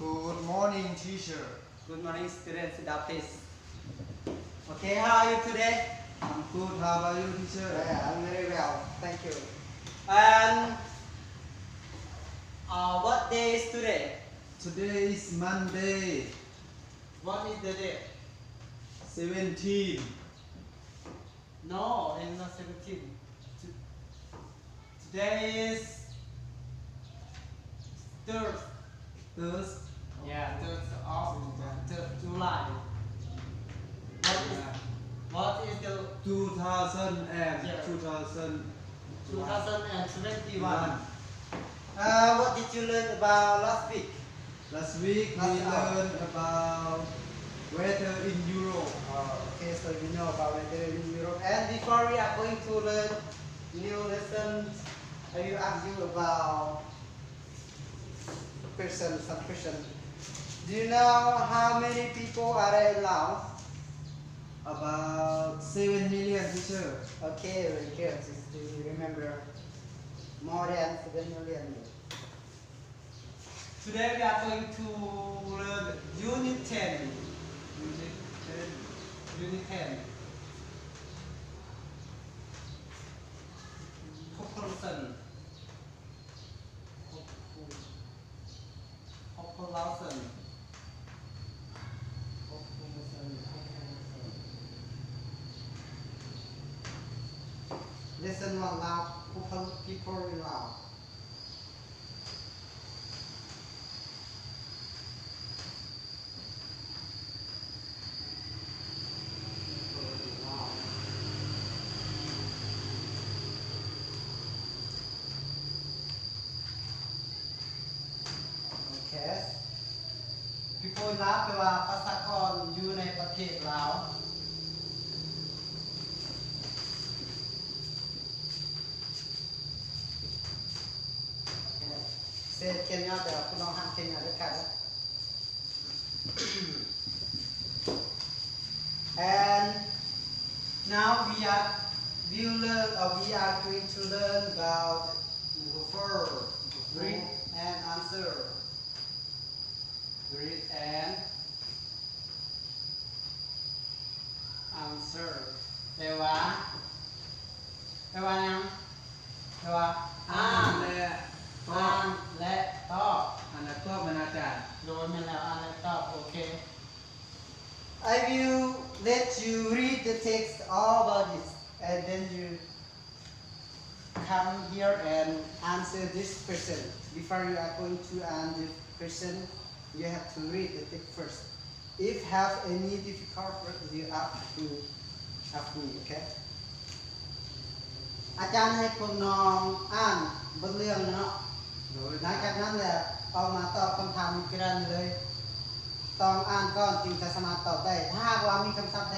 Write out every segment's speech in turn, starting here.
Good morning, teacher. Good morning, students. Sit down, please. Okay, how are you today? I'm good. How about you, teacher? Yeah, I'm very well. Thank you. And, uh, what day is today? Today is Monday. What is the date? Seventeen. No, it's not seventeen. To-, today is Thurs-, Thurs-, yeah, third of, third July. What is, yeah, what is the two thousand and, yeah, two thousand, two thousand and twenty-one. One. Uh, what did you learn about last week? Last week we, last hour, learned about weather in Europe. Oh, okay, so you know about weather in Europe. And before we are going to learn new lessons, I will ask you about question, some question. Do you know how many people are there in Laos? About seven million, teacher. Okay, very good. Do you remember more than seven million? Today we are going to learn Unit ten. Unit ten. Unit ten. Population. Popu-, population. Population, population. Lesson one, Lao. Popul-, people in Lao. People in Lao ແປວ່າປະຊາກອນຢູ່ໃນປະເທດລາວ. ເສດຂຽນຍາວ ແຕ່ວ່າຜູ້ນ້ອງຫ້າມຂຽນຍາວເດັດຂາດເດີ. And now we are, we learn, or we are going to learn about number four, read and answer. Read and answer ແປວ່າ ແປວ່າຫຍັງ? ແປວ່າອ່ານ ອ່ານ ແລະ ຕອບ ອ່ານ ແລະ ຕອບ. ອ່ານ ແລະ ຕອບ ແມ່ນອາຈານ? ໂດຍ ແມ່ນແລ້ວ ອ່ານ ແລະ ຕອບ. ໂອເຄ. I will let you read the text all about this, and then you come here and answer this question. Before you are going to answer the question, you have to read the text first. If have any difficult word, you have to ask me, okay? ອາຈານໃຫ້ພວກນ້ອງອ່ານບົດເລື່ອງເນາະ. ໂດຍ. ຫຼັງຈາກນັ້ນແລ້ວອອກມາຕອບຄຳຖາມຢູ່ທີ່ຮ້ານນີ້ເລີຍ. ຕ້ອງອ່ານກ່ອນຈຶ່ງຈະສາມາດຕອບໄດ້. ຖ້າຫາກວ່າມີຄຳສັບໃດ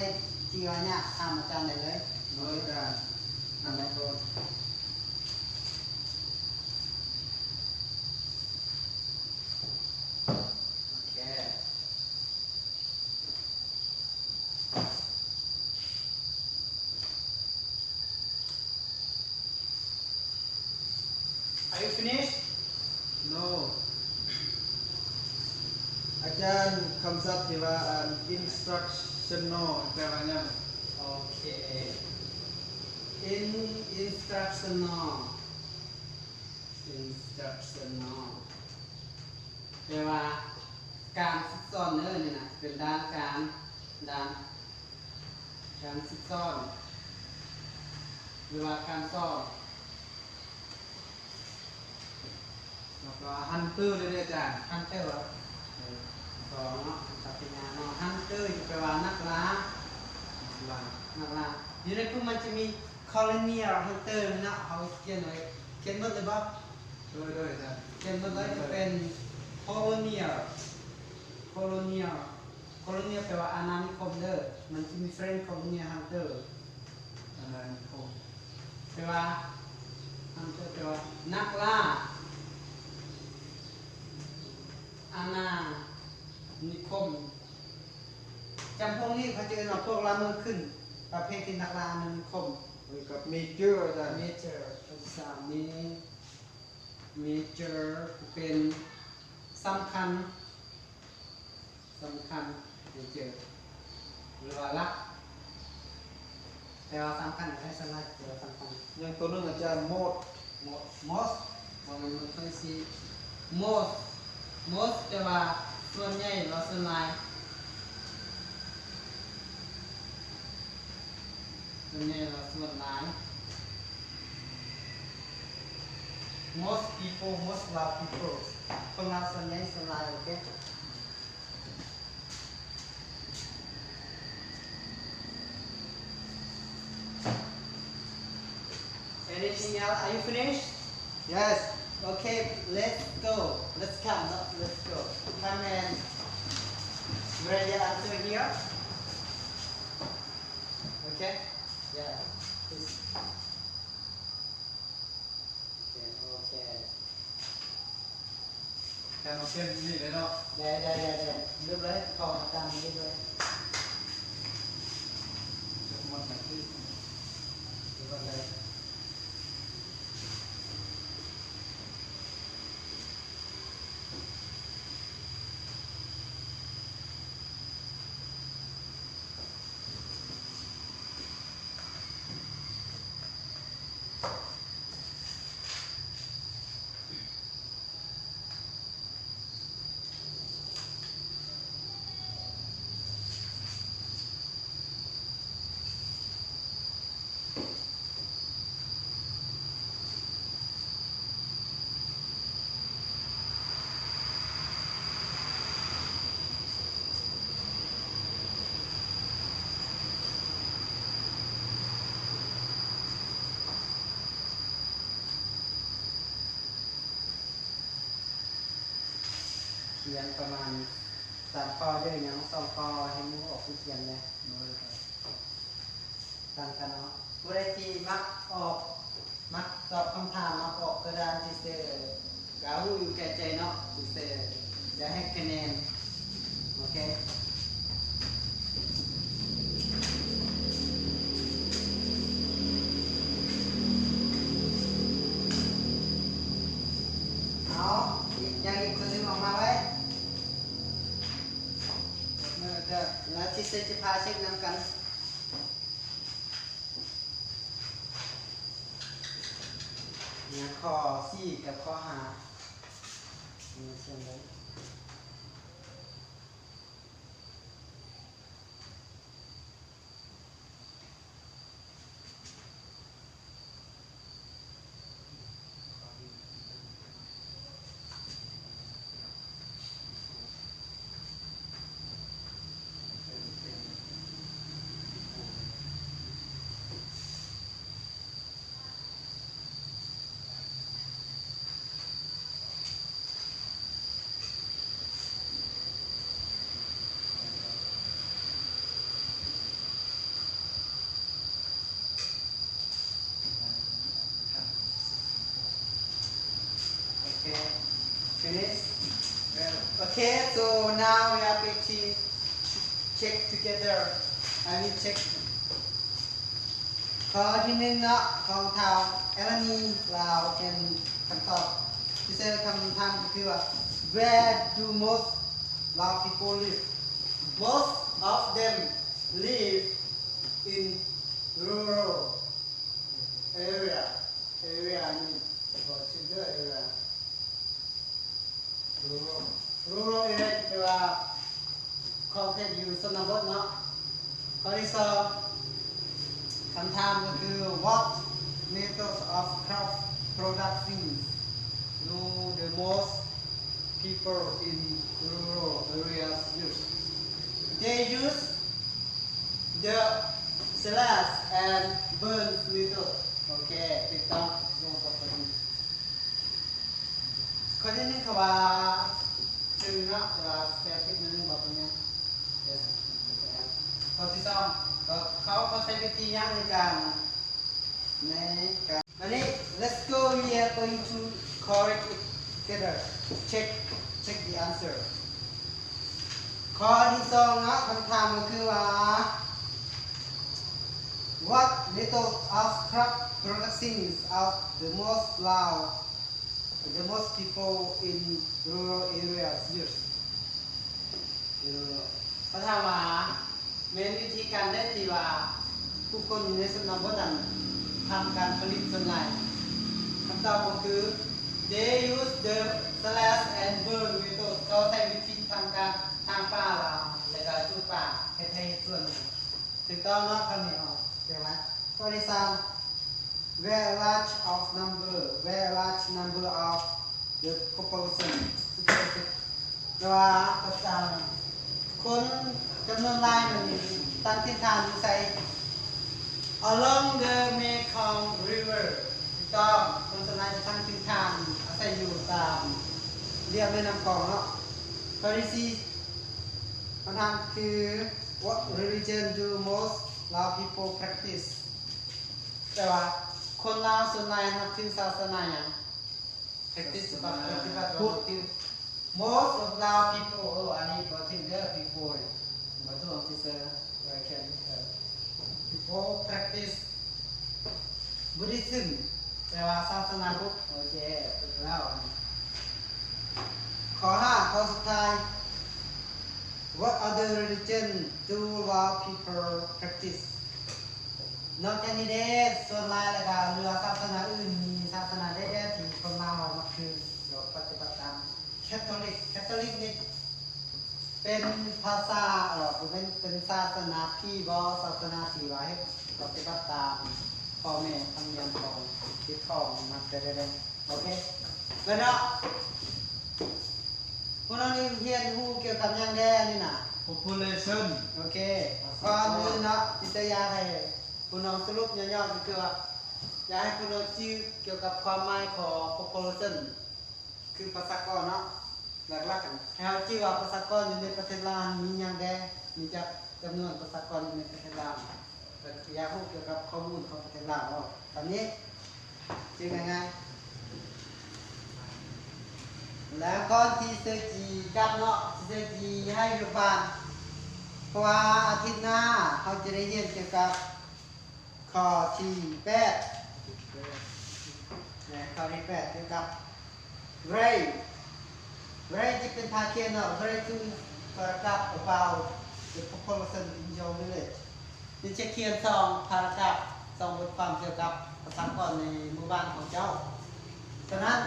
ທີ່ວ່າຍາກ ຖາມອາຈານໄດ້ເລີຍ. ໂດຍ ອາຈານ. ອ່ານໄດ້. ໂອເຄ. Are you finished? No. ອາຈານ, ຄຳສັບທີ່ວ່າ ອັນ instructional ແປວ່າຫຍັງ? ໂອເຄ. In-, instructional. Instructional. ແປວ່າການຝຶກສອນເດີ ນີ້ນະ ເປັນດ້ານການ ດ້ານການຝຶກສອນ ຫຼືວ່າການສອນ. ແລ້ວກໍ hunter ເລີຍເດີອາຈານ. Hunter ຫວາ? ເອີ ສອງເນາະ ສັບປະຍາເນາະ. Hunter ແປວ່ານັກລ່າ ນັກລ່າ ນັກລ່າ. ຢູ່ໃນປຸ້ມມັນຈະມີ colonial hunter ເນາະ ເຮົາຂຽນໄວ້ ຂຽນໝົດເລີຍບໍ່? ໂດຍ ໂດຍ ອາຈານ. ຂຽນໝົດເລີຍ ຈະເປັນ colonial colonial colonial ແປວ່າອານານິຄົມເດີ. ມັນຈະມີ French colonial hunter ອານານິຄົມ ແປວ່າ hunter ແປວ່ານັກລ່າ ອານານິຄົມ. ຈຳພວກນີ້ເຂົາຈະເອີ້ນວ່າພວກລ່າເມືອງຂຶ້ນ ປະເພດທີ່ນັກລ່າອານານິຄົມ. ແລ້ວກໍ major ອາຈານ. Major ເຂົາຈະສາມ major ເປັນສຳຄັນ. ສຳຄັນໃຫ້ຈື່ ຫຼືວ່າຫຼັກ ແປວ່າສຳຄັນ ແປສ່ວນຫຼາຍ ແປວ່າສຳຄັນ. ຢ່າງຕົວໜຶ່ງອາຈານ most. Most, most ບໍ່ແມ່ນ most ເປັນ C. Most, most ແປວ່າສ່ວນໃຫຍ່ ຫຼືວ່າສ່ວນຫຼາຍ. ສ່ວນໃຫຍ່ ຫຼືວ່າສ່ວນຫຼາຍ. Most people, most Lao people. ຄົນລາວສ່ວນໃຫຍ່ ສ່ວນຫຼາຍ ໂອເຄ. Anything else? Are you finished? Yes. Okay, let's go. Let's come, not let's go. Come and write your answer here. Okay? Yeah, please. ໂອເຄ ໂອເຄ ການເອົາເສັ້ນນີ້ເລີຍເນາະ. ໄດ້ ໄດ້ ໄດ້ ໄດ້ ລຶບເລີຍ ເຂົ້າຕາມນີ້ເລີຍ ຈົບໝົດແລ້ວ ເຮັດໝົດເລີຍ. ຂຽນປະມານສາມຂໍ້ ຫຼືຫຍັງສອງຂໍ້ ໃຫ້ໝູ່ອອກໄປຂຽນແດ່. ໂດຍ ຕາມກັນເນາະ. ຜູ້ໃດທີ່ມັກອອກ ມັກຕອບຄຳຖາມ ມັກອອກກະດານທີ່ເຊີ ກະຮູ້ຢູ່ແກ່ໃຈເນາະ ທີ່ເຊີຈະໃຫ້ຄະແນນ. ໂອເຄ ເອົາ ອີກ ຍັງອີກຄົນໜຶ່ງອອກມາໄວ້. ແລ້ວທີ່ເຊີຈະພາເຊັກນຳກັນ. ເນຍ ຂໍ້ສີ່ກັບຂໍ້ຫ້າ ມີສ່ວນໃດ? Okay, finish. Okay, so now we are going to check together. I will check. ຂໍ້ທີໜຶ່ງເນາະ ຂອງທ້າວເອລານີ ລາວ ເປັນຄຳຕອບ. ທີ່ເຊີ ຄຳຖາມກໍຄືວ່າ Where do most Lao people live? Most of them live in rural area. Area ນີ້ particular area. Rural, rural area ແປວ່າຂອບເຂດຢູ່ຊົນນະບົດເນາະ. ຂໍ້ທີສອງ ຄຳຖາມກໍຄື What methods of crop production do the most people in rural areas use? They use the slash and burn method. ໂອເຄ ຖືກຕ້ອງ. ຂໍ້ທີໜຶ່ງ ເຂົາວ່າ ໜຶ່ງເນາະ ແຕ່ວ່າສະເປລຜິດໜ້ອຍໜຶ່ງ ບໍ່ເປັນຫຍັງ. ຂໍ້ທີສອງ ເຂົາ ເຂົາ ເຂົາໃຊ້ວິທີຫຍັງໃນການ ໃນການ ອັນນີ້ let's go, we are going to correct it together. Check, check the answer. ຂໍ້ທີສອງເນາະ ຄຳຖາມກໍຄືວ່າ What method of crop production are the most Lao, the most people in rural areas use? ເຂົາຖາມວ່າ ແມ່ນວິທີການໃດທີ່ວ່າຜູ້ຄົນຢູ່ໃນຊົນນະບົດນັ້ນທຳການຜະລິດສ່ວນຫຼາຍ? ຄຳຕອບກໍຄື They use the slash and burn method. ເຂົາໃຊ້ວິທີທຳການຖາງປ່າ ແລ້ວກໍຈູດປ່າ ເຮັດໄຮ່ເຮັດສວນ. ຖືກຕ້ອງເນາະ ຄຳນີ້ເນາະ. ເປັນຫຍັງ? ຂໍ້ທີສາມ Very large of number, very large number of the population. ແປວ່າ ປະຊາ ຄົນຈຳນວນຫຼາຍນີ້ຕັ້ງຖິ່ນຖານຢູ່ໃສ? Along the Mekong River. ຖືກຕ້ອງ. ຄົນສ່ວນຫຼາຍຈະຕັ້ງຖິ່ນຖານອາໄສຢູ່ຕາມລຽບແມ່ນ້ຳຂອງເນາະ. ຂໍ້ທີສີ່ ຄຳຖາມຄື What religion do most Lao people practice? ແປວ່າ ຄົນລາວສ່ວນຫຼາຍນັບຖືສາສະໜາຫຍັງ? Practice ປະຕິບັດ ປະຕິບັດ ປະຕິບັດ most of Lao people. ເອີ ອັນນີ້ບໍ່ຖືກເດີ people ນີ້ບໍ່ຖືກ teacher. I can, uh, people practice Buddhism. ແປວ່າສາສະໜາພຸດ. ໂອເຄ ຖືກແລ້ວ. ຂໍ້ຫ້າ ຂໍ້ສຸດທ້າຍ What other religion do Lao people practice? ນອກຈາກນີ້ເດ້ ສ່ວນຫຼາຍແລ້ວກະເຫຼືອສາສະໜາອື່ນ ມີສາສະໜາໃດແດ່ທີ່ຄົນລາວເຮົາມັກຖື ແລ້ວປະຕິບັດຕາມ? Catholic. Catholic ນີ້ເປັນພາສາ ເອີ ບໍ່ແມ່ນ ເປັນສາສະໜາຜີບໍ? ສາສະໜາທີ່ວ່າເຮັດປະຕິບັດຕາມພໍ່ແມ່ທຳນຽມຂອງຕິດທອງມາແຕ່ໃດແດ່? ໂອເຄ ແລ້ວເນາະ. ພວກນ້ອງນີ້ຮຽນຮູ້ກ່ຽວກັບຫຍັງແດ່ນີ້ນະ? Population. ໂອເຄ ກ່ອນອື່ນເນາະ ຊິຢາກໃຫ້ພວກນ້ອງສະຫຼຸບຫຍໍ້ໆ ກໍຄືວ່າ ຢາກໃຫ້ພວກນ້ອງຈື່ກ່ຽວກັບຄວາມໝາຍຂອງ population ຄືປະຊາກອນເນາະ. ຫຼັກໆ ໃຫ້ເຮົາຈື່ວ່າປະຊາກອນຢູ່ໃນປະເທດລາວມີຫຍັງແດ່? ມີຈັກຈຳນວນປະຊາກອນຢູ່ໃນປະເທດລາວ? ກໍຢາກຮູ້ກ່ຽວກັບຂໍ້ມູນຂອງປະເທດລາວເນາະ. ຕາມນີ້ ຊື່ງ່າຍໆ. ແລ້ວກ່ອນທີ່ເຊີຈີກັບເນາະ ເຊີຈີໃຫ້ຢູ່ບ້ານ ເພາະວ່າອາທິດໜ້າເຮົາຈະໄດ້ຮຽນກ່ຽວກັບຂໍ້ທີແປດ ແລະ ຂໍ້ທີແປດກ່ຽວກັບ Write. Write ຈະເປັນພາຂຽນເນາະ. Write two paragraph about the population in your village. ນີ້ຈະຂຽນສອງພາຣາກຣາຟ ສອງບົດຄວາມກ່ຽວກັບປະຊາກອນໃນໝູ່ບ້ານຂອງເຈົ້າ. ສະນັ້ນ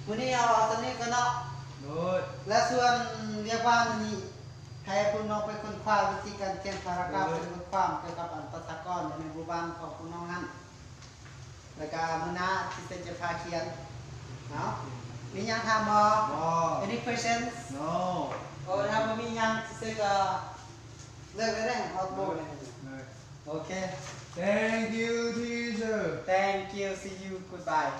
ມື້ນີ້ເຮົາເອົາສ່ຳນີ້ກ່ອນເນາະ. ໂດຍ. ແລະ ສ່ວນວຽກບ້ານມື້ນີ້ ໃຫ້ພວກນ້ອງໄປຄົ້ນຄວ້າວິທີການຂຽນພາຣາກຣາຟ ໂດຍ ເປັນບົດຄວາມກ່ຽວກັບອັນປະຊາກອນໃນໝູ່ບ້ານຂອງພວກນ້ອງຫັ້ນ. ແລ້ວກະມື້ໜ້າທີ່ເພິ່ນຈະພາຂຽນເນາະ. ມີຫຍັງຖາມບໍ່? No. Any questions? No. ໂອ້ ຖ້າບໍ່ມີຫຍັງ ທີ່ເພິ່ນກໍເລີກໄດ້ເດ້ ອອກໂຕເລີຍ. ໂອເຄ. Thank you, teacher. Thank you. See you. Goodbye.